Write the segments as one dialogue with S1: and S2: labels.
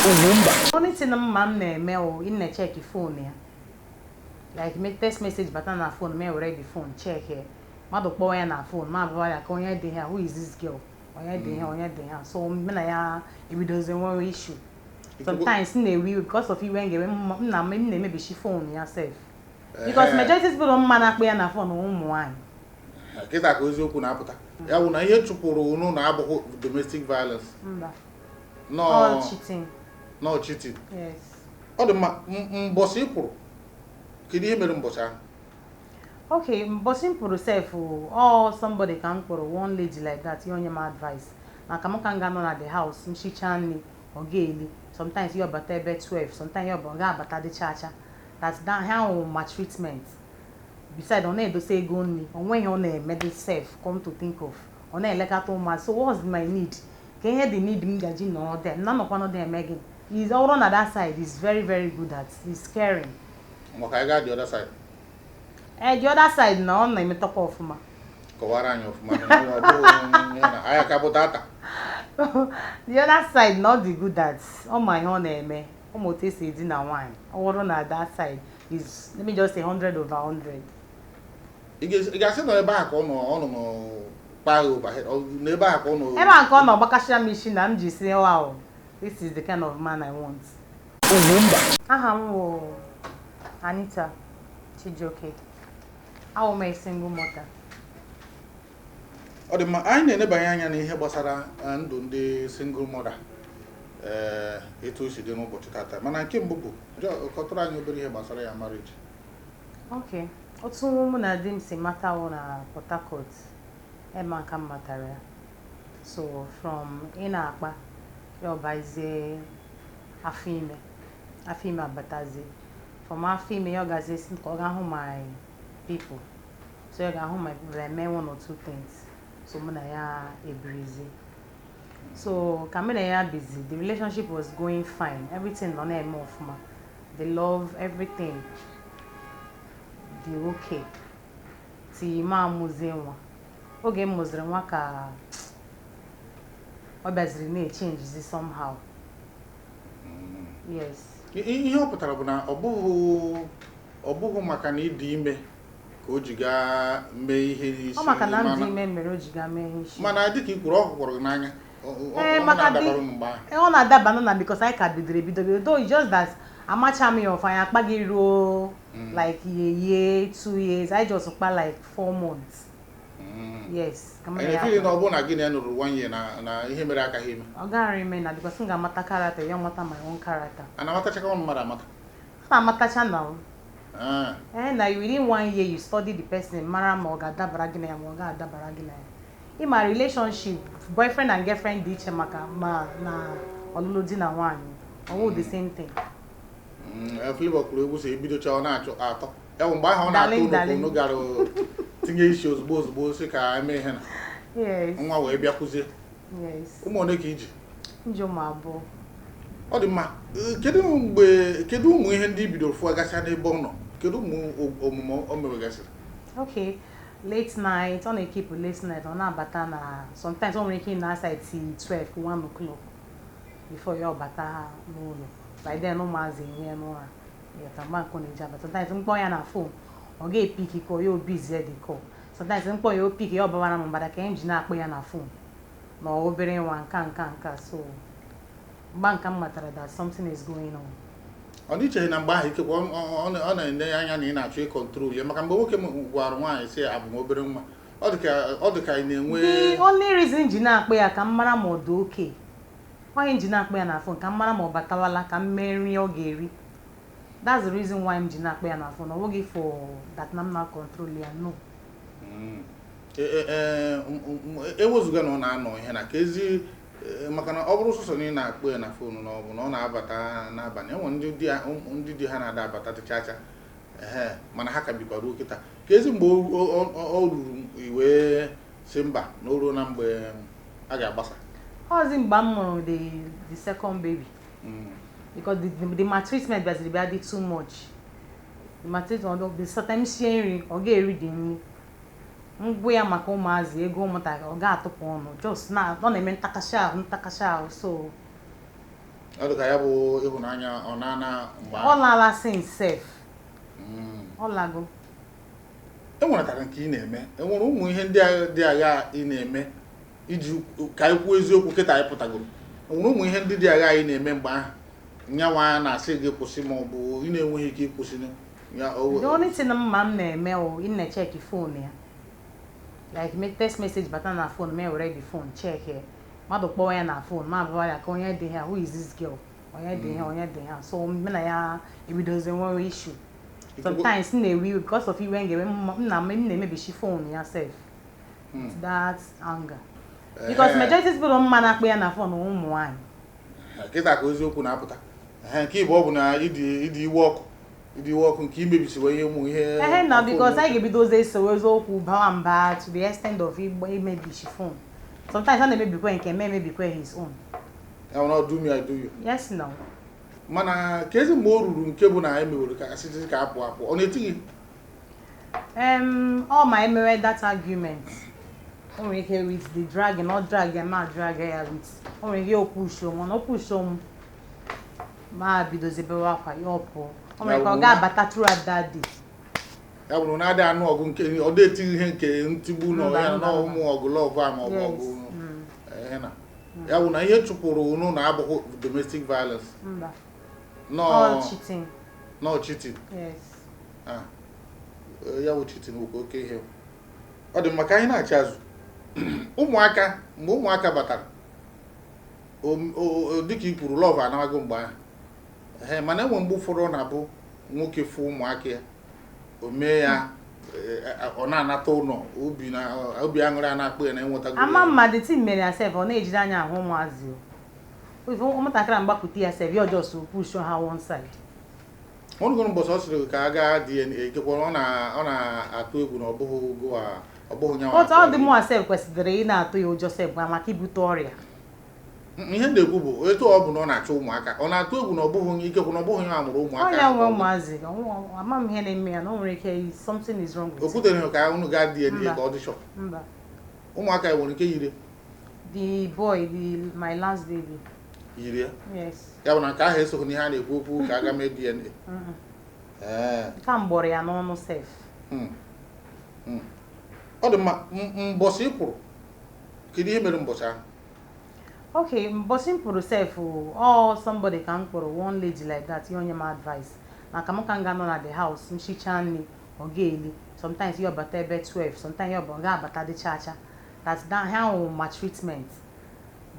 S1: Ugwumba.
S2: Only thing mma m na-eme o, ị na-echeck phone ya, like make text message bata na phone m, ewere the phone check ya. Mmadụ kpọọ ya na phone, ma abụọ ya ka onye dị ha, who is this girl, onye dị ha, onye dị ha. So mụ na ya ebidozie nwewe issue. Sometimes m na-ewe iwe because of iwe m ga-ewe m na m na-emebichi phone ya sef, because majority people mma na-akpọ ya na phone, ụmụ nwaanyị.
S1: Kịta ka eziokwu na-apụta. Ya bụ na ihe chụpụrụ unu na abụghị domestic violence?
S2: Mba.
S1: Nọ.
S2: All cheating.
S1: Nọ cheating?
S2: Yes.
S1: Ọ dị mma. Mbọsị ị pụrụ, kedu ihe mere mbọsị ahụ?
S2: Okay, mbọsị m pụrụ sef, all somebody ka m kpọrọ, one lady like that, ihe onye m advice maka m ka m ga-anọ na the house, m shichaa nri, ọ ga-eli. Sometimes ya ọbata ebe 12, sometimes ya ọ ga-abata dị chacha. That ha wụ maltreatment. Beside, ọ na-edosa ego nri, o nweghị ọ na-eme dị sef. Come to think of, ọ na-elekọta ụmụazị. So what's my need? Ka ihe dị need m gaji nọrọ there na nọkwanụ there eme gị is ọrụ na that side is very very good at is caring.
S1: Maka anyị gaa the other side.
S2: Eh, the other side na ọ na-emetakwa ọfụma.
S1: Kọwara anyị ọfụma na ọ bụghị ihe na anyị aka bụ tata.
S2: The other side na ọ dị good at ọ ma ihe ọ na-eme, ụmụ otu esi edina nwaanyị. Ọ bụrụ na that side is, let me just say, 100 over 100.
S1: Ị ga-asị na ebe ahụ ka ọ nọ kpaa gị overhead, n'ebe ahụ ka ọ nọ?
S2: Ebe a nke ọ nọ gbakashira m isi na m ji si, "Wow, this is the kind of man I want."
S1: Ugwumba.
S2: Aha m wụ Anita Chijioke. Awụ m a single mother.
S1: Ọ dị mma. Anyị na-enebanye anya n'ihe gbasara ndụ ndị single mother, etu o si dị n'ụbọchị tata. Mana nke mbụ bụ kọtụrụ anyị obere ihe gbasara ya marriage.
S2: Okay, otu mụ na di m si mata wụ na Port Harcourt, ebe a ka m matara ya. So from ị na-akpa ya, ọbazie afọ ime, afọ ime abatazie. From afọ ime ya, ọ gazie si ka ọ ga hụ my people. So ya ga-ahụ my people, eme one or two things. So mụ na ya ebirizie. So ka mụ na ya bizi, the relationship was going fine, everything nọ na-eme ọfụma, the love, everything dị okay, till ma amụzie nwa. Oge m mụziri nwa ka ọ bịaziri na-echangizi somehow, yes.
S1: Ihe ọ pụtara bụ na ọ bụghị maka na ịdị ime ka o ji gaa mee ihe n'isi?
S2: Ọ maka na m dị ime mere o ji gaa mee ihe isi.
S1: Mana dịka i kwuru, ọ hụkwara gị n'anya.
S2: Ee,
S1: ọ
S2: maka
S1: na-adabara unu mgbe ahụ.
S2: Ee, ọ na-adaba nụ na because anyị ka bidoro ebido bido, though it's just that amacha m ya ọfụ. Anyị akpaghị ruo like a year, 2 years. I just kpa like 4 months. Yes, ka mụ na
S1: Anyị
S2: ya
S1: na-efili na
S2: kpa.
S1: ọ bụrụ na gị na ya nụrụ one year na ihe mere akaghị ime.
S2: Ọ gaghara ime na because m ga-amata character ya, mata my own character.
S1: A na-amatachakwa ụmụ mmadụ amata.
S2: A na-amatacha na o.
S1: Ah.
S2: Eh, na within one year you study the person, mara ma ọ ga-adabara gị na ya, ma ọ ga-adabara gị na ya. Ịma relationship boyfriend and girlfriend dị iche maka ma na ọlụlụ di na nwaanyị, ọ wụ the same thing.
S1: Flavour kwuru egwu si ebidocha ọ na-achọ atọ ya bụ mgbe ahụ ọ na-atọ
S2: Darling,
S1: unu ka
S2: darling.
S1: unu gara tinye isi ozugbo ozugbo si ka eme ihe na nwa wee bịakwuzie. Ụmụ ole ka iji?
S2: Nji ụmụ 2.
S1: Ọ dị mma. Kedu mgbe, kedu ụmụ ihe ndị i bidoro fụgasịa n'ebe ọ nọ? Kedu ụmụ omume o mewegasịrị?
S2: Okay, late night, ọ na-ekeep late night, ọ na-abata na sometimes ọ nwere ike ị na outside till 12, 1 o'clock before ya ọbata n'ụlọ. By then ụmụazị enye n'ụra. Yọta mgba nke ọ na-eji abata. Sometimes mkpọ ya na phone, ọ ga-epick ka ya obizie the call. Sometimes mkpọ ya, o pick ya, ọbawara m mbada ka m ji na-akpọ ya na phone na obere nwa nka nka nka. So mgba nka m matara that something is going on.
S1: Ọ dịcheghị na mgbe ahụ ikekwe ọ na-ene anya na ị na-achọ ịcontrol ya, maka mgbe nwoke m gwara nwaanyị sị abụ m obere nwa, ọ dị ka ị na-enwe.
S2: The only reason ji na-akpọ ya ka m mara ma ọ dị okay. Onye ji na-akpọ ya na phone ka m mara ma ọ batawala, ka m mee nri ọ ga-eri. That's the reason why m ji na-akpọ ya na phone. Ọ bụghị for that na m na control ya, no.
S1: Ewezụga na ọ na-anọ ihe na ka ezi, maka na ọ bụrụ sọsọ na ị na-akpọ ya na phone na ọ bụ na ọ na-abata n'abalị, enwere ndị di ha na-ada abata chacha ehe, mana ha ka bikwa ruo kịta. Ka ezi mgbe o ruru iwee si mba, na o ruo na mgbe a ga-agbasa?
S2: Ọzi mgbe m mụrụ the second baby. Because the maltreatment bịaziri bịa dị too much. The maltreatment, the certain sie nri, ọ ga-eri dị nri ngwụ ya maka ụmụazị, ego ụmụntakịrị, ọ ga-atụpụ ọnụ, just na ọ na-eme ntakasị ahụ ntakasị ahụ. So
S1: Ọ dị ka ya bụ ịhụnanya ọ na-ana mgbe
S2: Ọ
S1: ahụ.
S2: lala since sef. Ọ lago.
S1: E nweretara nke ị na-eme, enwere ụmụ ihe ndị dị agha ị na-eme iji ka anyị kwuo eziokwu kịta anyị pụtagoro? Enwere ụmụ ihe ndị dị agha ị na-eme mgbe ahụ nyanwa na-asị gị kwụsị, ma ọ bụ ị na-enweghị ike ịkwụsị ya?
S2: The only thing mma m na-eme o, ị na-check phone ya, like make text message bata na phone, me were the phone check ya. Mmadụ kpọọ ya na phone, ma abụọ ya ka onye dị ha, who is this girl, onye dị ha, onye dị ha. So mụ na ya ebidozi nwewe issue. Sometimes m na-ewe iwe because of iwe m ga-ewe m na m na-emebichi phone ya sef, that anger, because majority people mma na-akpọ ya na phone, ụmụ nwaanyị.
S1: Kịta ka eziokwu na-apụta. Ehe, nke ịbụ ọ bụ na ịdị iwe ọkụ, ịdị iwe ọkụ nke imebisiwe ihe, ụmụ ihe.
S2: Ehe na, because anyị ga-ebidozi esowe eziokwu, bawa mba to the extent of imebichi phone. Sometimes ọ na-emebikwa nke m, emebikwa his own.
S1: Ya na do me I do you.
S2: Yes no.
S1: Mana ka ezi mgbe o ruru nke bụ na emewere ka asịsị ka apụ apụ, ọ na-eti gị?
S2: Ọ ma emewe that argument, o nwere ike with the dragging, ọ drag ya, ma drag ya with, o nwere ike o push m, na o push m, ma bidozi bewe akwa, ya ọ pụọ. O nwere ike ọ ga-abata throughout that day.
S1: Ya bụrụ na adị anụ ọgụ nke ọ dị etighị ihe nke ntigbu na
S2: Mba,
S1: ya
S2: mba,
S1: na
S2: mba.
S1: ụmụ ọgụ love a ma ọ bụ
S2: Yes.
S1: ọgụ ihe na ya bụ na ihe chụpụrụ unu na abụghị domestic violence?
S2: Mba.
S1: Nọ.
S2: All cheating.
S1: Nọ cheating.
S2: Yes.
S1: Ah, ya bụ cheating bụ oke ihe ọ dị maka anyị na-achị azụ ụmụaka. Mgbe ụmụaka batara, dịka i kwuru, love anabago mgbe ahụ. Ehe, mana enwe mgbe ụfọdụ ọ na-abụ nwoke fụ ụmụaka ya, o mee ya, ọ na-anata ụlọ, obi na obi aṅụrị a na-akpụ ya na enwetago
S2: Ama
S1: ya.
S2: mma, the thing mere ya sef, ọ na-ejide anya ahụ ụmụazị. O ife ụmụntakịrị a mgbapụta ya sef, ya just push ha one side.
S1: Ọnụgụrụ mbọsị ọ sịrị ka a gaa DNA, ikekwe ọ na-atụ egwu na ọ bụghị go ọ bụghị nyanwa.
S2: Otu ọ dị, mụnwa sef kwesịrị ị na-atụ ya ụjọ sef maka ibute ọrịa.
S1: Ihe m na-ekwu bụ etu ọ bụ na ọ na-achọ ụmụaka, ọ na-atụ egwu na ọ bụghị, ikekwe na ọ bụghị ya mụrụ ụmụaka.
S2: Ọrịa nwe ụmụazị, ama m ihe na-eme ya na o nwere ike something is wrong with
S1: O
S2: him.
S1: kwutere ka unu gaa DNA
S2: Mba.
S1: ka ọ dị sure?
S2: Mba.
S1: Ụmụaka ya nwere nke yiri?
S2: The boy, the my last baby.
S1: Yiri ya?
S2: Yes.
S1: Ya bụ na nke ahụ esoghị n'ihe a na-ekwu okwu ka aga mee DNA?
S2: Mm-mm.
S1: Ee.
S2: Nke a m gbọrọ ya n'ọnụ sef.
S1: Ọ dị mma. Mbọsị ị pụrụ, kedu ihe mere mbọsị ahụ?
S2: Okay, mbọsị m pụrụ sef, ọ somebody ka m kpọrọ, one lady like that, ihe onye m advice maka m ka m ga-anọ na the house, m shichaa nri, ọ ga-eli. Sometimes ya ọbata ebe 12, sometimes ya ọ ga-abata dị chacha that that ha ahụ maltreatment.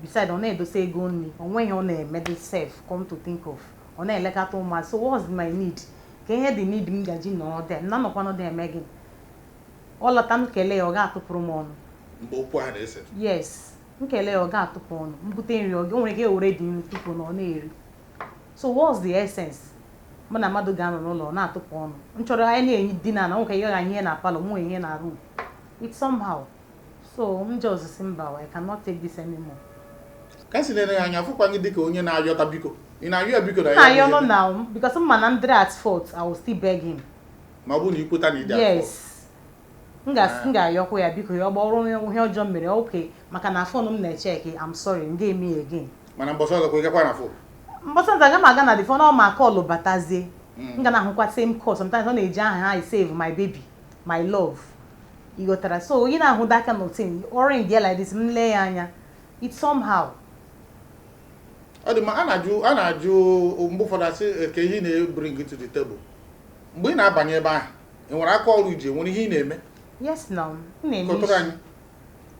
S2: Beside, ọ na-edosa ego nri, o nweghị ọ na-eme dị sef. Come to think of, ọ na-elekọta ụmụazị. So what's my need? Ka ihe dị need m gaji nọrọ there, m na-anọkwanụ there eme gịnị? Ọ lọta, m kelee ya, ọ ga-atụpụrụ m ọnụ.
S1: Mgbe okwu ahụ na-ese?
S2: Yes, nkele ya, ọ ga-atụpụ ọnụ. Mbute nri, ọ nwere ike ewere dị nri tupu na ọ na-eri. So what's the essence mụ na mmadụ ga-anọ n'ụlọ, ọ na-atụpụ ọnụ? M chọrọ anyị na-enyi dina na nwoke, ihe ga ihe na parlour, mụ ihe na room. It's somehow. So m just si mba, I cannot take this anymore.
S1: Ka m si na-ele ya anya, fụkwa gị dịka onye na-ayọta biko. Ị na-ayọ ya biko na
S2: m
S1: ya
S2: na-ayọ
S1: bụ
S2: nọ
S1: ihe?
S2: Na because m ma na m dịrị at fault, I will still beg him.
S1: Ma ọ bụrụ na ị kweta na ịdị at fault.
S2: Yes, m ga-ayọkwa ya biko, ya ọ gbọrọ ihe ọjọọ m mere, okay, maka na phone m na-echeki, I'm sorry, m ga-eme ya again.
S1: Mana mbọsị ọzọ kwa, ị gakwa na phone?
S2: Mbọsị ọzọ aga m aga na the phone, ọ ma call batazie, m ga na-ahụkwa same call. Sometimes ọ na-eji aha ha save my baby, my love, ị ghọtara? So ị na-ahụ that kind of thing, ọ ring ya like this, m lee ya anya, it's somehow.
S1: Ọ dị mma. A na-ajụ mgbe ụfọdụ asị, ka ihe ị na-bring to the table mgbe ị na-abanye ebe ahụ. Ị nwere aka ọrụ iji, nwere ihe ị na-eme?
S2: Yes, na m na-eme.
S1: Kọtụrụ
S2: isi
S1: anyị.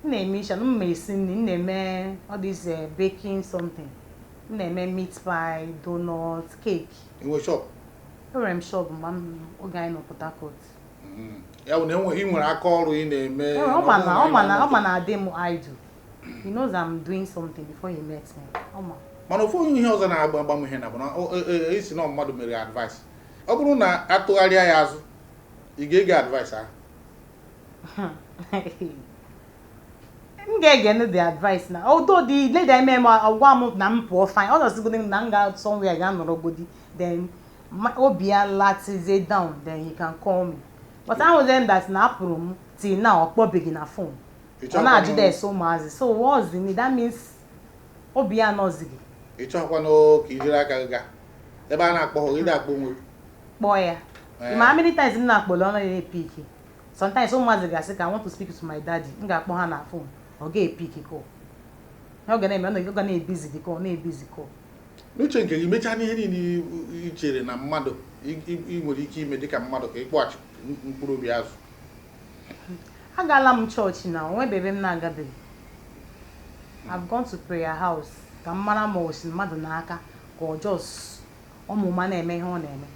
S2: M na-eme isha, m ma-esi nri, m na-eme all this baking something, m na-eme meat pie, donut, cake.
S1: Ị nwere shop?
S2: Enwere m shop mgbe m oge anyị nọ Port Harcourt.
S1: Ya bụ na ị nwere aka ọrụ ị na-eme.
S2: Enwere- ọ ma na ọ ma na ọ ma na adị m idle. He knows I'm doing something before he met me. Ọ ma.
S1: Mana ofu onye ihe ọzọ na-agba agba m ihe na bụ na isi na mmadụ mere advice, ọ bụrụ na atụgharịa ya azụ, ị ga-ege advice ahụ?
S2: M ga-ege the advice na, although the lady eme m agwa m na m pụọ, fine, ọ nọsigodi m na m ga somewhere ga nọrọgodi, then obi ya latizie down, then he can call me. But ahụzie m that na apụrụ m till now, ọ kpọbeghị na phone.
S1: Ị
S2: Ọ
S1: chọkwa
S2: na-ajụda ese ụmụazị. So what's the need? That means obi ya anọzighị.
S1: Ị chọghịkwanụ ka ijiri aka gị gaa ebe a na-akpọ ha, ịdị akpọ onwe gị.
S2: Kpọọ ya.
S1: Ee.
S2: Ma how many times m na-akpọle, ọ naghị epick. Sometimes ụmụazị ga-asị ka, "I want to speak to my daddy." M ga-akpọ ha na phone, ọ ga-epick call. Ọ ga na-eme, ọ ga na-ebizi dị call, na-ebizi call.
S1: N'uche nke gị, mechaa n'ihe niile i chere na mmadụ ị nwere ike ime dịka mmadụ ka ịkpọghachi mkpụrụ obi azụ?
S2: Agaala m chọọchị na onwebe ebe m na-agabeghị. I've gone to prayer house ka m mara ma o si mmadụ n'aka ka ọ just ọmụma na-eme ihe ọ na-eme.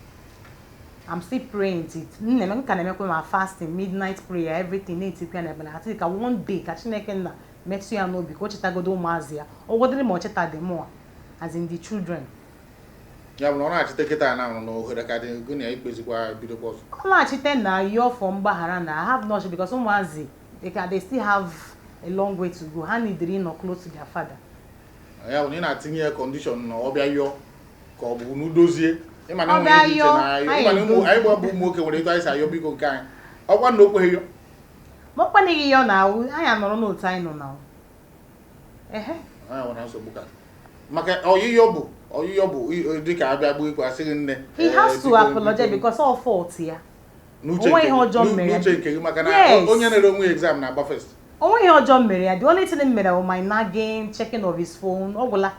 S2: I'm still praying till m na-eme, m ka na-emekwa ma fasting, midnight prayer, everything, na-etikwa ya n'ekpere atị ka one day ka Chineke nna metụ ya n'obi ka o chetagodo ụmụazị ya, ọgwọdịrị ma ọ cheta dị mụa, as in the children.
S1: Ya bụ na ọ na-achịte kịta na na ohere ka dị gị na ya ikpezikwa, bidokwa ọzọ?
S2: Ọ laghachite na yọọ for mgbaghara na I have not, because ụmụazị, they still have a long way to go. Ha neediri ịnọ close to their father.
S1: Ya bụ na ị na-atinye ya condition na ọ bịa yọọ ka ọ bụ n'udozie, ịma na
S2: Ọ
S1: enwere
S2: bịa
S1: ihe dị iche
S2: yọọ,
S1: na
S2: anyị
S1: ịma na
S2: edozi.
S1: Anyị bụ ụmụ nwoke nwere etu anyị si ayọ biko nke anyị, ọkwa na o kweghị yọ.
S2: Ma ọ kwanịghị yọọ na anyị anọrọ n'otu anyị nọ na ehe.
S1: Anyị nwere nsogbu ka maka ọyịyọ bụ ọyịyọ bụ dịka abịa gbuo ikwe asị gị nne.
S2: He has to
S1: biko,
S2: apologize
S1: biko.
S2: Because all fault ya.
S1: N'uche
S2: Onwe
S1: nke
S2: ihe
S1: gị,
S2: ọjọọ mere ya.
S1: N'uche nke gị, maka na
S2: Yes.
S1: onye na-ere onwe ya exam na-agba first.
S2: Onwe ihe ọjọọ mere ya. The only thing m mere bụ my nagging, checking of his phone, ọ gwụla.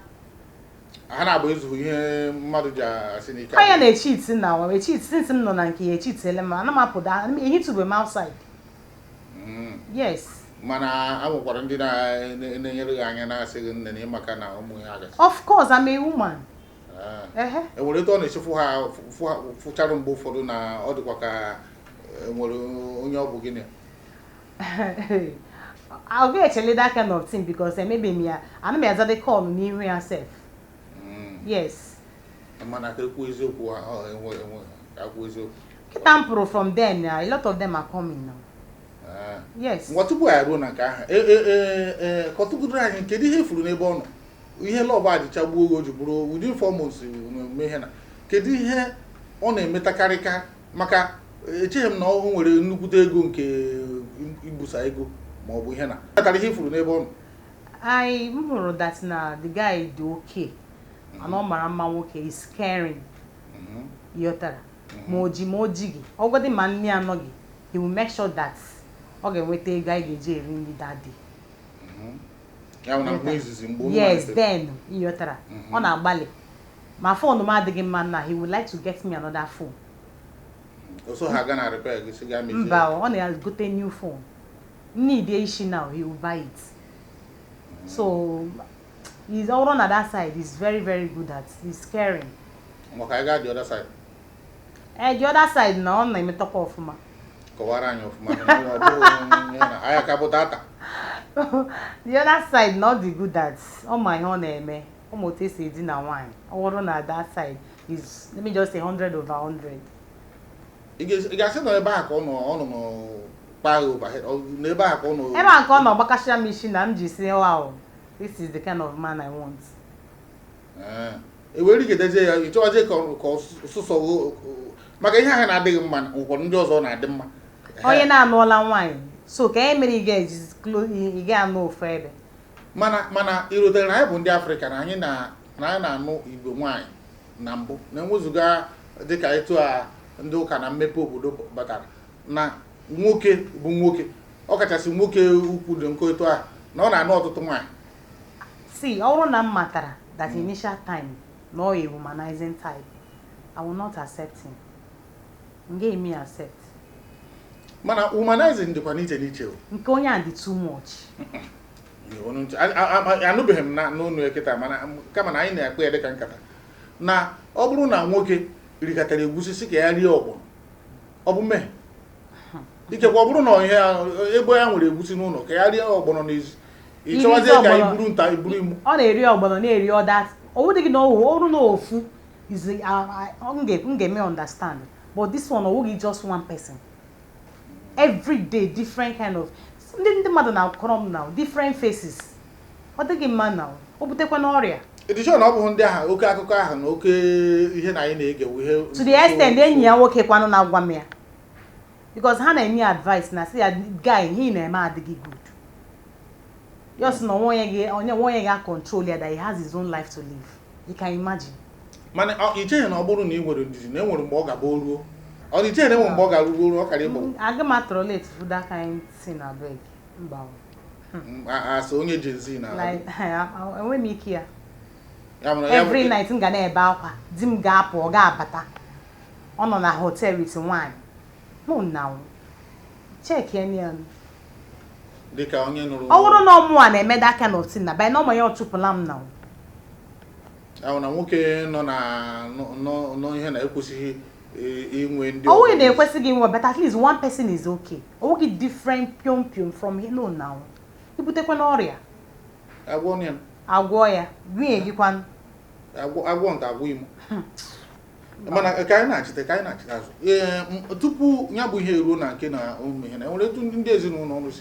S1: Ha na-agba ezughị ihe mmadụ ji asị n'ike.
S2: Ọ ya na-echeat na echeat since m nọ na nke ya, echeatele m, ana m apụda ehitube m outside. Yes.
S1: Mana a nwekwara ndị na-enyere gị anya na-asị gị nne na ịmaka na ụmụ ya agasị.
S2: Of course, I'm a woman.
S1: Ah.
S2: Ehe.
S1: Enwere etu ọ na-echefu ha fụcharụ mgbe ụfọdụ na ọ dịkwa ka enwere onye ọ bụ gịnị?
S2: I'll go echele that kind of thing because maybe m ya ana m aza the call n'ihu ya sef. Yes.
S1: Mana ka ekwu eziokwu, ọ enwe enwe ka ekwu eziokwu.
S2: Kịta m pụrụ from then na a lot of them are coming now.
S1: Ah.
S2: Yes.
S1: Ngwa, tupu anyị ruo na nke ahụ, kọtụgidere anyị kedu ihe ifuru n'ebe ọ nọ, ihe love adịcha gbuo oge o ji bụrụ within 4 months mee ihe, na kedu ihe ọ na-emetakarị ka maka echeghị m na ọ nwere nnukwute ego nke ibusa ego ma ọ bụ ihe na katara ihe ifuru n'ebe ọ nọ?
S2: I m hụrụ that na the guy dị okay and ọ mara mma nwoke, is caring. Yọtara ma o ji ma o jighị ọgọdị ma nne anọghị, he will make sure that ọ ga-enweta ego anyị ga-eji eri nri that day.
S1: Ya bụ na mgbe izizi mgbe unu
S2: Yes.
S1: malitere.
S2: Then ịghọtara, ọ na-agbalị ma phone m adịghị mma na he would like to get me another phone.
S1: O so ha ga na repair gị si gaa mezie?
S2: Mba, ọ na-egote new phone. Need isi now, he will buy it. So he's all on that side, he's very very good at, he's caring.
S1: Maka anyị gaa the other side.
S2: Eh, the other side na ọ na-emetọkwa ọfụma.
S1: Kọwara anyị ọfụma na ọ bụghị ihe na anyị aka bụ tata.
S2: The other side na ọ dị good at, ọ ma ihe ọ na-eme, ọ ma otu esi edina nwaanyị. Ọ bụrụ na that side is, let me just say, 100 over 100.
S1: Ị ga-asị na ebe ahụ ka ọ nọ kpaa gị overhead, n'ebe ahụ ka ọ nọ?
S2: Ebe a nke ọ nọ gbakashira m isi na m ji si, "Wow, this is the kind of man I want."
S1: Ee. E were rigedezie ya, ị chọwazie ka ọ sụsọ maka ihe ahụ na-adịghị mma, nwekwara ndị ọzọ na-adị mma.
S2: Onye na-anụọla nwaanyị, so ka e mere ị ga-eji ị ga-anụ ofu ebe.
S1: Mana ị rutere na anyị bụ ndị Afrịka na anyị na anyị na-anụ igwe nwaanyị na mbụ na enwezuga dịka etu a ndị ụka na mmepe obodo batara na nwoke bụ nwoke, ọkachasị nwoke ukwu dị nkọ etu a na ọ na-anụ ọtụtụ nwaanyị.
S2: See, ọ bụrụ na m matara that initial time na ọ a womanizing type, I will not accept him. M ga-eme ya accept.
S1: Mana womanizing dịkwa n'iche n'iche o.
S2: Nke onye a dị too much.
S1: Ọnụ ntị. Anụbeghị m na n'ọnụ ya kịta, mana kama na anyị na-akpọ ya dịka nkata na ọ bụrụ na nwoke rikọtara egwusi sị ka ya rie ọgbọnọ, ọ bụ mmehie? Ikekwe ọ bụrụ na ihe ebe ya nwere egwusi n'ụlọ ka ya rie ọgbọnọ n'ezi, ị chọwazie ka
S2: ọgbọnọ.
S1: Iburu nta iburu imu.
S2: Ọ na-eri ọgbọnọ, na-eri ọda ọwụdịghị na ọwụ ọrụ na ofu is m ga-eme understand, but this one, ọwụghị just one person. Every day different kind of ndị mmadụ na-akọrọ m now, different faces. Ọ dịghị mma na o butekwa n'ọrịa.
S1: Edishọn, ọ bụghị ndị ahụ oke akụkọ ahụ na oke ihe na anyị na-ege bụ ihe.
S2: To the extent enyi ya nwoke kwanụ na-agwa m ya, because ha na-enye ya advice na sị ya, "Guy, ihe ị na-eme adịghị good." Ya sị na onwe onye ga control ya, that he has his own life to live. You can imagine.
S1: Mana i cheghị na ọ bụrụ na ị nwere ndidi na enwere mgbe ọ ga-abụ o ruo, ọ dị icheghị na enwere mgbe ọ ga-arụ ruo ọ kara ịgbagwo?
S2: Aga m tolerate for that kind thing, abeg, mba o.
S1: Asị onye Gen Z na
S2: Like, enwe m ike ya.
S1: Ya mere ya
S2: Every night m ga na-ebe akwa, di m ga-apụ, ọ ga-abata, ọ nọ na hotel with nwaanyị. No now, check ya.
S1: Dịka onye nụrụ
S2: Ọ bụrụ na ọmụwa na-eme that kind of thing, na by normal ya ọ chụpụla m na.
S1: Ahụ na nwoke nọ na nọ ihe na-ekwesịghị inwe ndị
S2: Ọ bụghị
S1: ọzọ.
S2: na ekwesịghị inwe, but at least one person is okay. Ọ bụghị different piom piom from here. No now, ibutekwa n'ọrịa.
S1: Agwọ ya.
S2: Agwọ ya, nwunye gị kwanụ.
S1: Agwọ agwọ nta agwọ imo. Mana ka anyị na-achite azụ, ee, tupu ya bụ ihe eruo na nke na ụmụ ihe na enwere etu ndị ezinụlọ ọrụ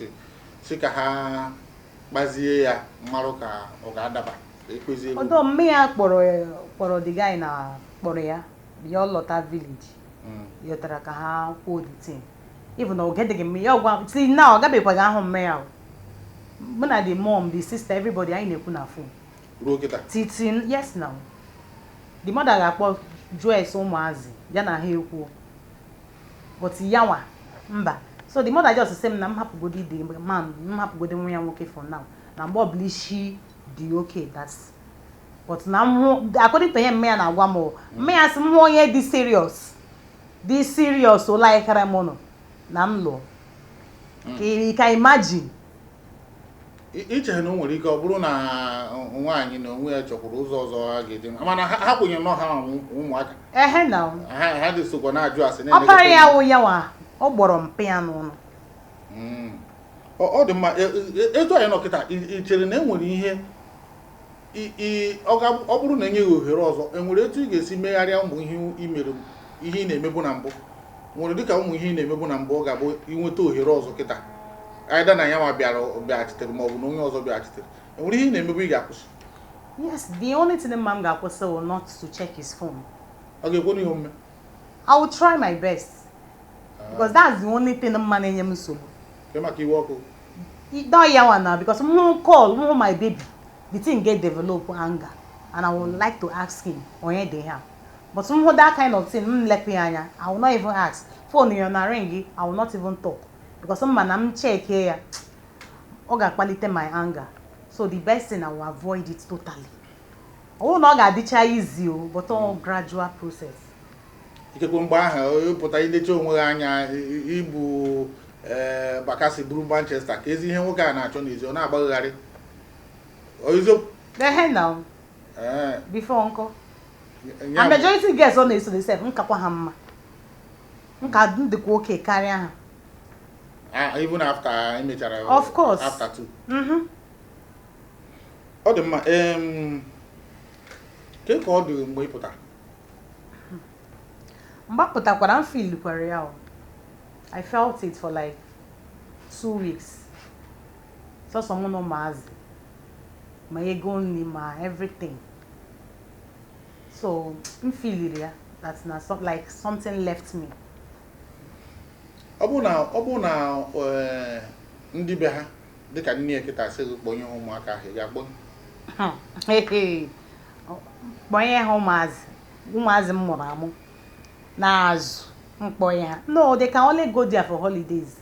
S1: si ka ha gbazie ya mmarụ ka ọ ga-adaba ka ekpezie ego.
S2: Ọdọ mme ya kpọrọ the guy na kpọrọ ya bịa, ọ lọta village. Yọtara ka ha kwuo the thing, even na ogedeghi mme ya ọgwa till now ọ gabekwaghị ahụ mme ya o. Mụ na the mom, the sister, everybody, anyị na-ekwu na phone.
S1: Ruo kịta?
S2: Titi, yes now. The mother ga-akpọ jụọ ese ụmụazị ya na ha ekwuo, but yanwa mba. So the mother just sị m na m hapụgodi the man, m hapụgodi nwa ya nwoke for now, na mgbe ọbụla isi dị okay, that's but na m hụ, according to ihe mme ya na-agwa m o, mme ya sị m hụ onye dị serious, dị serious, o laikara m nọ na m lụọ ka ị ka imagine.
S1: Iche na o nwere ike ọ bụrụ na nwaanyị na onwe ya chọkwuru ụzọ ọzọ ha ga-eji, mana ha kwenyere na ha ụmụaka.
S2: Ehe na.
S1: Ha dị sokwa na-ajụ asị.
S2: Ọpara ya wụ ya nwa ọ gbọrọ mpe ya n'ụlọ.
S1: Ọ dị mma. Etu anyị nọ kịta, ị chere na e nwere ihe ọ bụrụ na enyeghị ohere ọzọ, enwere etu ị ga-esi megharịa ụmụ ihe ị mere, ihe ị na-emebu na mbụ, nwere dịka ụmụ ihe ị na-emebu na mbụ, ọ ga-abụ inweta ohere ọzọ kịta, aịda na ya ma bịara bịaghachitere ma ọ bụ na onye ọzọ bịaghachitere, enwere ihe ị na-emebu ị ga-akwụsị?
S2: Yes, the only thing mma m ga-akwụsị wụ not to check his phone.
S1: Ọ ga-ekwe n'ihe omume?
S2: I will try my best because that's the only thing mma na-enye m nsogbu.
S1: Ke maka iwe ọkụ?
S2: Don ya one now, because m hụ call, m hụ my baby, the thing get develop anger and I would like to ask him onye dị ha, but m hụ that kind of thing, m lepụ ya anya. I will not even ask. Phone ya na ring, I will not even talk because m ma na m check ya, ọ ga-akpalite my anger. So the best thing, I will avoid it totally. Ọ bụrụ na ọ ga-adịcha easy o, but all gradual process.
S1: Ikekwe mgbe ahụ ịpụta ilecha onwe gị anya, ibu ee Bakassi buru Manchester, ka ezi ihe nwoke a na-achọ n'ezi, ọ na-agbagharị. Ọ eziokwu?
S2: Ehe na.
S1: Ee.
S2: Before nkọ
S1: ya
S2: and majority girls ọ na-eso the sef nkakwa ha mma, nka ndịkwa oke karịa ha.
S1: Ah, even after emechara?
S2: Of course.
S1: After two?
S2: Mhm.
S1: Ọ dị mma. Ke ka ọ dị mgbe ị pụtara?
S2: Mgbe a pụtakwara, m feelikwara ya o. I felt it for like 2 weeks, sọsọ mụ na ụmụazị, ma ego nri, ma everything. So m feeliri ya that na so, like something left me.
S1: Ọ bụ na ndị be ha dịka nne ya kịta sị gị kpọnye ha ụmụaka ahụ, ị ga-akpọnye?
S2: Kpọnye ha ụmụazị, ụmụazị m mụrụ amụ na-azụ, mkpọnye ha? No, they can only go there for holidays.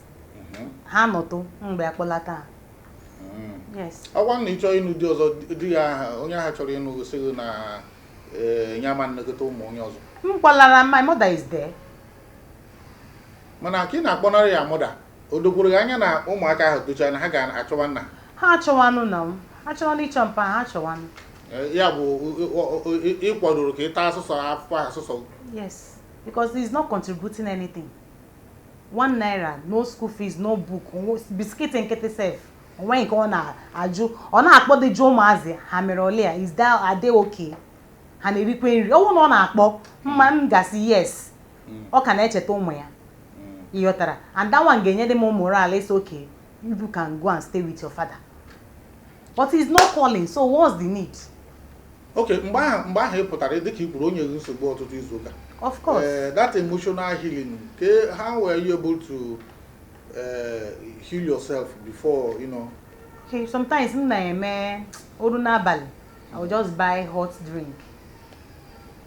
S2: Ha nọtụ, mgbe akpọlata ha. Yes.
S1: Ọgwa na ị chọọ ịnụ di ọzọ, di ya aha onye ahụ chọrọ ịnụ sị gị na ya ma nnekọta ụmụ onye ọzọ.
S2: M kpọlara, my mother is there.
S1: Mana ka ị na-akpọnarị ya mụda, o dokwuru gị anya na ụmụaka ahụ tochara na ha ga-achọwa nna?
S2: Ha achọwanụ na m ha chọwanụ ịchọ mpa ha achọwanụ.
S1: Ya bụ ị kwadoro ka ị taa asụsọ afọ asụsọ?
S2: Yes, because he's not contributing anything, ₦1, no school fees, no book, biscuit nkịtị sef onwe nke ọ na-ajụ, ọ na-akpọdịju ụmụazị ha mere ole ya, is that, are they okay, ha na-erikwe nri. Ọ bụrụ na ọ na-akpọ mma, m gasị yes, ọ ka na-echeta ụmụ ya, ịghọtara? And that one ga-enyere m moral, is okay, you can go and stay with your father, but he's not calling, so what's the need?
S1: Ok, mgbe ahụ ị pụtara, dịka i kwuru, o nyere nsogbu ọtụtụ izu ụka.
S2: Of course.
S1: That emotional healing ke, how were you able to heal yourself before?
S2: Okay, sometimes m na-eme oru n'abalị, I will just buy hot drink.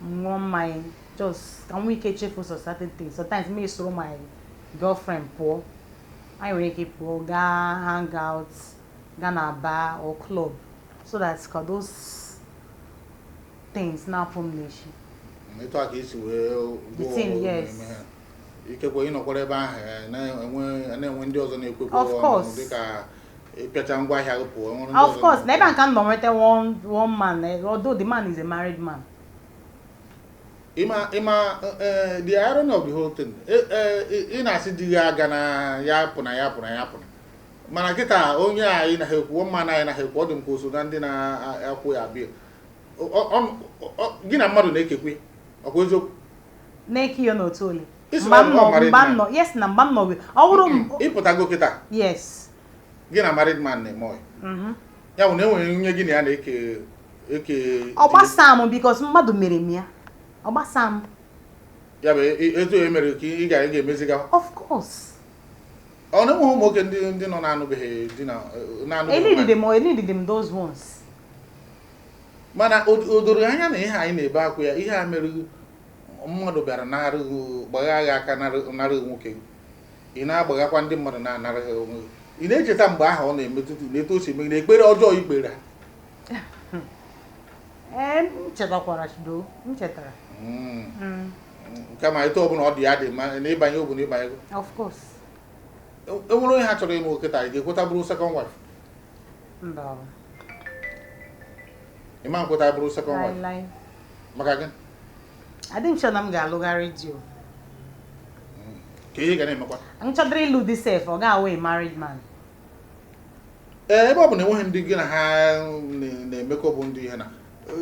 S2: M ṅụọ mmanya just ka m nwee ike chefu some certain things. Sometimes me soro my girlfriend pụọ, anyị nwere ike pụọ gaa hang out, gaa na bar or club, so that ka those things na-apụ m n'isi.
S1: Etu a ka isi wee
S2: The thing, yes.
S1: na-eme ha. Ikekwe ịnọkwara ebe ahụ, na-enwe ndị ọzọ na-ekwekwe
S2: Of
S1: ọnụ
S2: course.
S1: dịka ịpịacha ngwaahịa gị pụọ, enwere ndị
S2: Of
S1: ọzọ
S2: course, na ebe a
S1: na-ekwe.
S2: ka m nọ nweta one man, although the man is a married man.
S1: Ịma, the irony of the whole thing, ị na-asị di gị aga na ya pụ na ya pụ na ya pụ na, mana kịta onye a anyị naghị ekwu mma na anyị naghị ekwu, ọ dị m ka o so na ndị na-akwụ ya bịa. Gị na mmadụ na-ekekwe, ọkwa eziokwu?
S2: Na-eke ya n'otu ole?
S1: Isi
S2: Mgbe m
S1: na ọ
S2: nọ
S1: married
S2: mgbe m
S1: man.
S2: nọ, yes, na mgbe m nọ ọ bụrụ m.
S1: Ịpụtago kịta.
S2: Yes.
S1: Gị na married man na-eme ọyị. Ya bụ na enwere nwunye gị na ya na-eke eke.
S2: Ọ gbasa m because mmadụ mere m ya, ọ gbasa m.
S1: Ya bụ etu e mere ka ị ga-emeziga.
S2: Of course.
S1: Ọ na-enweghị ụmụ nwoke ndị nọ na-anụbeghị di na na-anụbeghị
S2: Enidide
S1: nwaanyị.
S2: m, enidide m those ones.
S1: Mana o doro anya na ihe anyị na-ebe akwa ya, ihe a mere mmadụ bịara narị, gbagha gị aka, narị nwoke gị, ị na-agbaghakwa ndị mmadụ na-anara ha onwe gị. Ị na-echeta mgbe ahụ ọ na-emetụta na etu o si eme na ekpere ọjọọ ikpere ha?
S2: Ee, m chetakwara do, m chetara.
S1: Kama etu ọbụla ọ dị ya dị ma na ịbanye obu na ịbanye.
S2: Of course.
S1: Enwere onye ha chọrọ ịnụ kịta, ị ga-ekweta bụrụ second wife?
S2: Mba o.
S1: Ị ma nkweta bụrụ second wife?
S2: Lai.
S1: Maka gị?
S2: Adị m sure na m ga-alụgharị di o.
S1: Ka ihe ga na-emekwa.
S2: M chọdịrị ịlụ di sef, ọ ga-awụ a married man.
S1: Ee, ebe ọ bụ na enweghị ndị gị na ha na-emekọ bụ ndị ihe na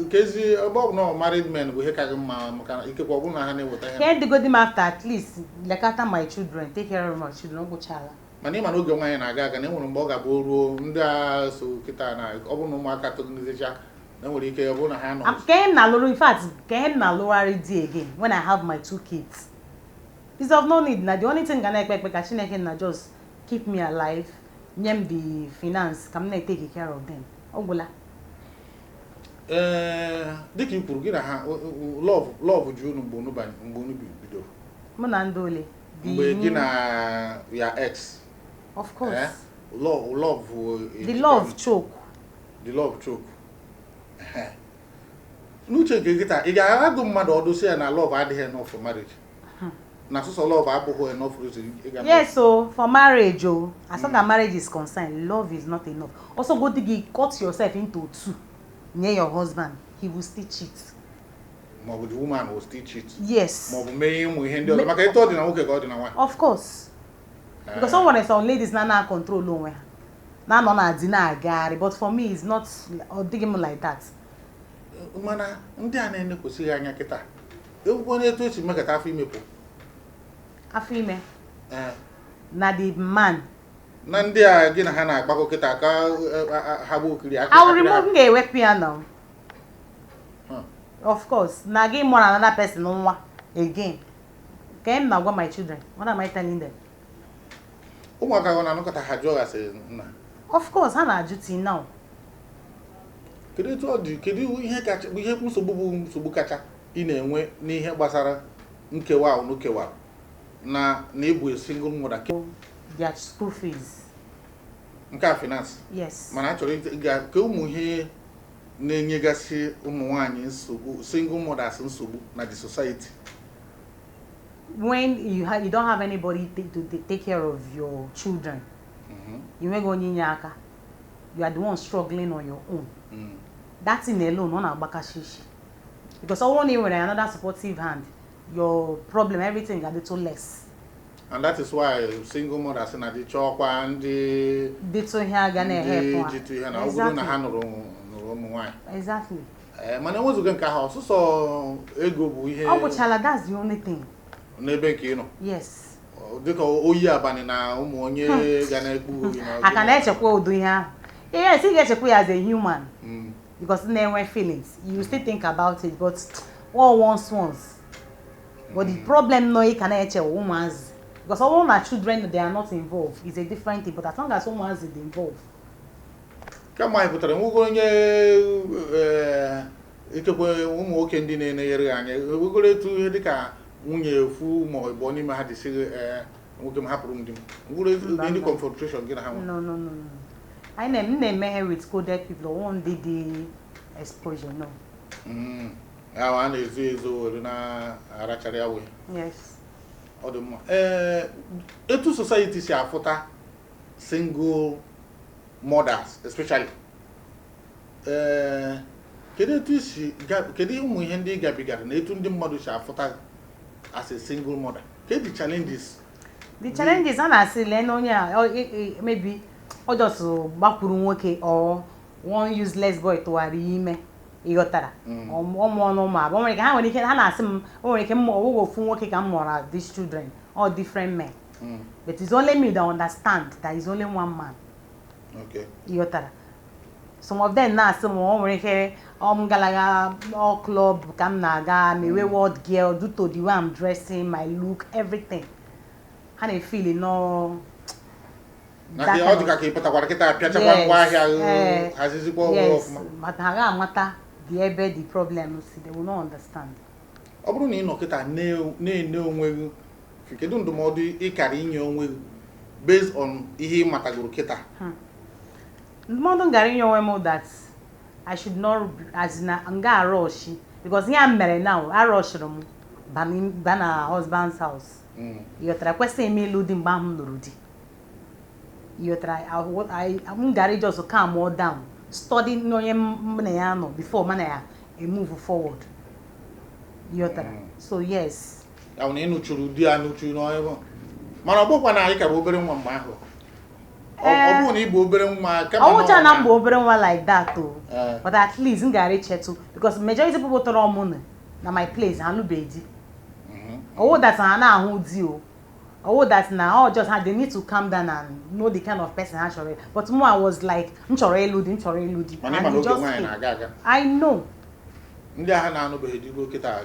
S1: nke ezi, ebe ọ bụ na ọ married men bụ ihe ka gị mma, maka na ikekwe ọ bụrụ na ha na-eweta ihe.
S2: Ka edugodi m after, at least lekọta my children, take care of my children, ọ gwụchala.
S1: Mana ịma na oge nwaanyị na-aga aga na enwere mgbe ọ ga-abụ o ruo ndị a so kịta na ọ bụrụ na ụmụaka togonizecha na enwere ike ọ bụrụ na ha nọ.
S2: Ka ihe m na-alụrụ, in fact, ka ihe m na-alụgharị di again when I have my two kids is of no need. Na the only thing ga na-ekpe ekpe ka Chineke na just keep me alive, nye m the finance ka m na-etake care of them, ọ gwụla.
S1: Ee, dịka i kwuru, gị na ha love ju unu mgbe unu mgbe unu bidoro.
S2: Mụ na ndị ole? The
S1: Mgbe gị na ya ex.
S2: Of course.
S1: Eh, love
S2: The love choke.
S1: The love choke. Ehe. N'uche nke gị taa, ị ga-agụ mmadụ ọdụ sị ya na love adịghị enough for marriage, na sọsọ love abụghị enough reason ị ga
S2: Yes o, for marriage o, as long as marriage is concerned, love is not enough. Also go dig, cut yourself into two, nye your husband, he will still cheat.
S1: Maọbụ the woman will still cheat.
S2: Yes.
S1: Maọbụ mee ụmụ ihe ndị ọzọ, maka etu ọ dị na nwoke ka ọ dị na nwaanyị.
S2: Of course, because o nwere some ladies na control onwe ha, na-anọ na di na-agagharị, but for me it's not, ọ dịghị m like that.
S1: Mana ndị a na-enekwesịghị anya kịta ewukwo onye etu esi mekata afọ imepụ.
S2: Afọ ime?
S1: Ee.
S2: Na the man?
S1: Na ndị a gị na ha na-agbakọ kịta ka ha gbuo okiri aka.
S2: I will remove, m ga-ewepụ ya now. Of course, na gị mụrụ another person nwa again, ka m na-agwa my children, what am I telling them?
S1: Ụmụaka ọ na-anụkọta ha jụọ gasị nna?
S2: Of course, ha na-ajụ till now.
S1: Kedu etu ọ dị, kedu ihe kacha ihe nsogbu bụ nsogbu kacha ị na-enwe n'ihe gbasara nkewa unu kewara na ịbụ a single mother?
S2: Their school fees.
S1: Nke a finance.
S2: Yes.
S1: Mana a chọrọ ịga ka ụmụ ihe na-enyegasị ụmụ nwaanyị nsogbu, single mothers nsogbu na the society.
S2: When you don't have anybody to take care of your children, you nweghị onye inye aka, you are the one struggling on your own. That thing alone, ọ na-agbakashi isi, because ọ bụrụ na ị nwere another supportive hand, your problem, everything ga-adịtụ less.
S1: And that is why single mothers na-adị chọọkwa ndị
S2: dịtụ ihe a ga
S1: ndị
S2: na-ehepụ ha.
S1: jitụ ihe na ọ bụrụ na ha nụrụ ụmụ nwaanyị.
S2: Exactly.
S1: Ee, mana enwezuga nke ahụ, ọsụsọ ego bụ ihe.
S2: Ọ gwụchala, that's the only thing.
S1: N'ebe nke ị nọ.
S2: Yes.
S1: Ọ dịka oyi abalị na ụmụ onye ga na-ekpu oyi na
S2: A ka na-echekwa ụdị ihe ahụ? Yes, ị ga-echekwa ya as a human because na-enwe feelings, you still think about it, but all once once, but the problem nọ, ị ka na-eche ụmụazị, because ọ bụrụ na children, they are not involved, is a different thing, but as long as ụmụazị dị involved.
S1: Kama anyị pụtara nwego onye Ikekwe ụmụ nwoke ndị na-enyere gị anya ewegoro etu ihe dịka nwunye efu ma ọ bụ n'ime ha ji sị gị, "Ee, nwoke m, hapụrụ m di m," ngwụrụ
S2: Mba,
S1: ndị
S2: mba.
S1: confrontation gị na ha nwere?
S2: No, no, no, no. Anyị na m na-emeghe with coded people, ọwụ ndị dị exposure, no.
S1: Ya a na-ezo ezo were na-arachara ya wee.
S2: Yes.
S1: Ọ dị mma. Ee, etu society si afụta single mothers especially, ee, kedu etu isi kedu ụmụ ihe ndị ị gabigara na etu ndị mmadụ si afụta as a single mother? Kedu the challenges?
S2: The challenges, a na-asị, lee na onye a maybe ọ just gbakwuru nwoke or one useless boy tụwara ya ime, ịghọtara? Ọ mụọ na ụmụ abụọ. O nwere ike, ha nwere ike, ha na-asị m, o nwere ike m ọwụghị ofu nwoke ka m mụọra these children, all different men. But it's only me that understand that it's only one man. Ịghọtara? Some of them na-asị m, o nwere ike ọ m galaga all club ka m na-aga mewe world girl due to the way I'm dressing, my look, everything. Ha na-efeel no.
S1: Na ka ọ dị ka ka ị pụtakwara kịta pịachakwa ngwa ahịa, hazizikwa ọrụ ọfụma.
S2: But ha ga-amata the ebe the problem si, they will not understand.
S1: Ọ bụrụ na ị nọ kịta na-ene onwe gị, kedu ndụmọdụ ị kara inye onwe gị based on ihe ị matagoro kịta?
S2: Ndụmọdụ m gara inye onwe m, that I should not, as in, nga arush, because ihe a m mere now, arushiri m ba na husband's house. Ịghọtara? Kwesịghị m ịlụ di mgbe ahụ m lụrụ di, ịghọtara? M gara just calm down, study onye m na ya nọ before m na ya move forward, ịghọtara? So yes.
S1: Ya bụ na ị nụchuru di ya nụchu n'ọrụ, mana ọ bụkwa na anyị ka bụ obere nwa mgbe ahụ. Ọ bụrụ na ị bụ obere nwa kama
S2: Ọ wụcha na
S1: ọ
S2: m bụ obere nwa like that o. But at least m gara echetụ, because majority people tọrọ mụ na my place, ha alụbeghị di. Ọwụ that ha na-ahụ di o, ọwụ that na ọ just ha, they need to calm down and know the kind of person ha chọrọ. But mụ, I was like, m chọrọ ịlụ di, m chọrọ ịlụ di.
S1: Mana ị ma
S2: And
S1: na
S2: it
S1: oge
S2: just
S1: nwaanyị
S2: came.
S1: na-aga aga.
S2: I know.
S1: Ndị agha na-anụbeghị di ruo kịta,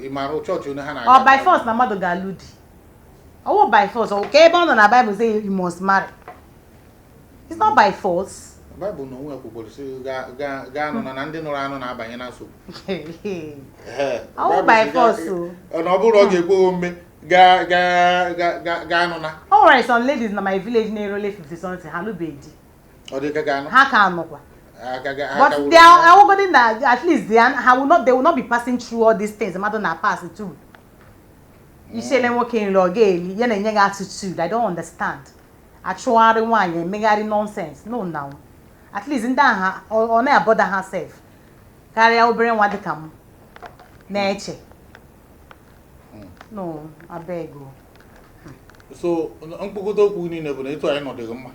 S1: ị maara chọọchị onye ha na-aga?
S2: Ọ by force na mmadụ ga-alụ di? Ọwụ by force? Ọ ka ebe ọ nọ na Bible say you must marry? It's not by force.
S1: Baịbụl na onwe ya kwukwara sị gaa nụ na ndị nụrụ anụ na-abanye na nsogbu. Ee,
S2: Ọwụ
S1: Baịbụl
S2: by
S1: sị
S2: force o.
S1: Ọ na ọ bụrụ na ọ ga-ekwe omume, gaa gaa gaa gaa gaa nụ na
S2: O nwere some ladies na my village na-erole 50 something, ha alụbeghị di.
S1: Ọ dị ka ga-anụ.
S2: Ha ka anụkwa.
S1: Aka ga- ha
S2: But
S1: ka wuru
S2: they are awogodi na at least they are, ha will not, they will not be passing through all these things mmadụ na pass through. Isiele nwoke nri ọ ga-eli ya na-enye gị attitude I don't understand, achụgharị nwaanyị, emegharị nonsense. No, now at least ndị ahụ ọ na-abother ha sef karịa obere nwa dịka m na-eche. No, abeg o.
S1: So mkpokọta okwu niile bụ na etu anyị nọ dịghị mma.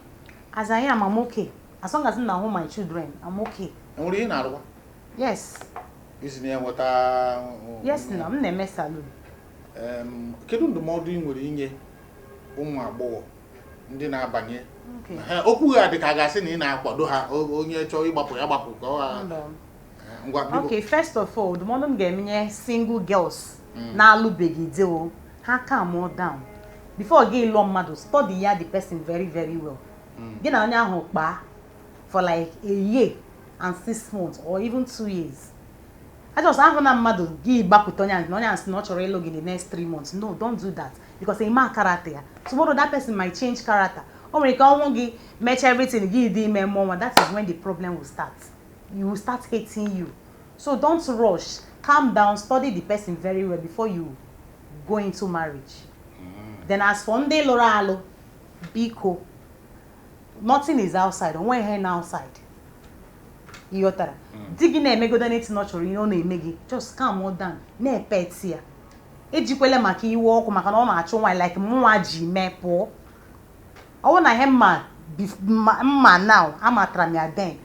S2: As I am, I'm okay. As long as m na-ahụ my children, I'm okay.
S1: Enwere ihe ị na-arụkwa?
S2: Yes.
S1: Isi na ya nweta?
S2: Yes, na m na-eme salon.
S1: Kedu ndụmọdụ ị nwere inye ụmụ agbọghọ ndị na-abanye?
S2: Okay.
S1: Ha, okwu ha dị ka a ga-asị na ị na-akwado ha, onye chọọ ịgbapụ ya gbapụ ka ọ
S2: Hold on.
S1: Ngwa, biko.
S2: Okay, first of all, ndụmọdụ m ga-emenye single girls na-alụbeghị di o, ha calm down. Before gị lụọ mmadụ, study ya, the person, very very well. Gị na onye ahụ kpaa for like a year and 6 months or even 2 years. I just ahụ na mmadụ gị gbapụta onye ahụ na onye ahụ sị na ọ chọrọ ịlụ gị in the next 3 months. No, don't do that, because ịma character ya. Tomorrow that person might change character. O nwere ike ọnwụ gị mechaa everything, gị dị ime mmụọ nwa. That is when the problem will start. You will start hating you. So don't rush. Calm down, study the person very well before you go into marriage. Then as for ndị lụrụ alụ, biko, nothing is outside. Onwe ihe na outside, ịghọtara? Di gị na-emegodo anything ọ chọrọ, ihe ọ na-eme gị, just calm down, na-epet ya. Ejikwele maka iwe ọkụ, maka na ọ na-achụ nwaanyị like mụnwa ji mee pụọ. Ọ bụrụ na ihe mma mma now amatara m ya, then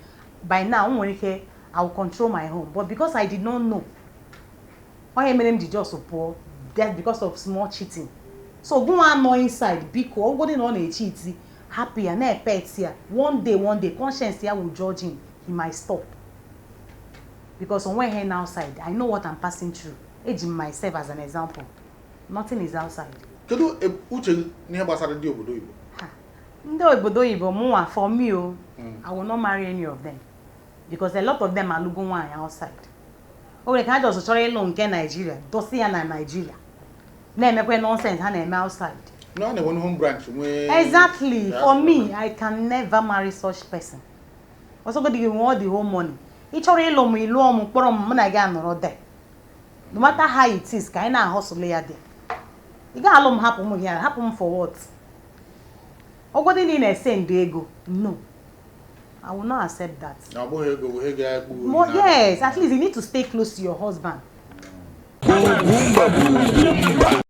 S2: by now m nwere ike, I will control my home. But because I did not know, onye mere m ji just pụọ, that because of small cheating. So gụnwa anọ inside, biko, ọgwụgodị na ọ na-echeat, hapụ ya, na-epet ya. One day, one day, conscience ya will judge him. He might stop, because onwe ihe na outside. I know what I'm passing through. Eji m myself as an example. Nothing is outside.
S1: Kedu uche gị n'ihe gbasara ndị obodo oyibo?
S2: Ha. Ndị obodo oyibo, mụnwa, for me o, I will not marry any of them, because a lot of them alụgo nwaanyị outside. O nwere ka ha just chọrọ ịlụ nke Naijiria, dosi ya na Naijiria, na-emekwa nonsense ha na-eme outside.
S1: Na ọ na-enwe home branch, nwee
S2: Exactly. For
S1: diaspora.
S2: me, I can never marry such person. Ọsọgodi gị nwee all the whole money, ị chọrọ ịlụ m, ịlụọ m, kpọrọ m, mụ na gị anọrọ there, no matter how it is, ka anyị na-ahọsụlụ ya dị. Ị gaghị alụ m, hapụ m ya, hapụ m for what? Ọgọdị na ị na-ese ndụ ego, no, I will not accept that.
S1: Na ọ bụghị ego bụ ihe ga-egbu.
S2: Yes, at least you need to stay close to your husband.
S3: Boom, boom, boom, boom.